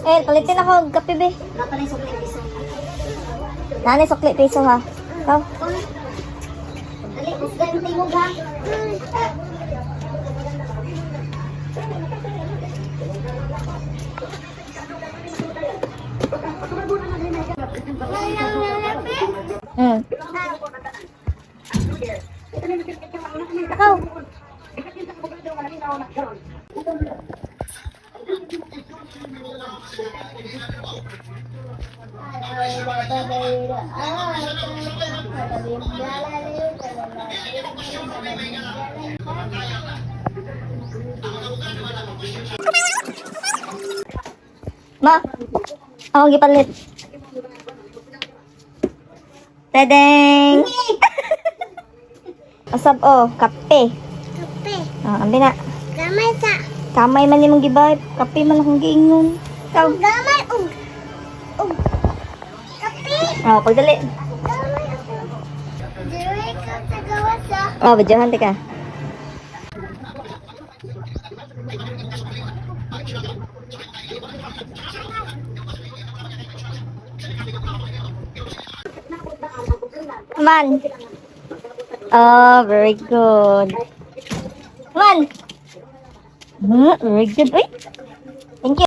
Eh, palitin ako og kape be. Wala pa na yung sukli piso. Nanay sukli piso ha. Ikaw. Dali, kusgan yung tingog ha. Ikaw. Ma, ako gipalit. Tadeng! Asab oh, kape. Kape. Ah, ambi na. Gamay sa. Kamay man nimong gibay, kape man akong giingon. Ikaw. Gamay ug ug kape. Oh, pagdali. Gamay ako. Diri ka sa gawas ha. Oh, badyohan ka. Man. Oh, very good. Man. Very good. Uy. Thank you.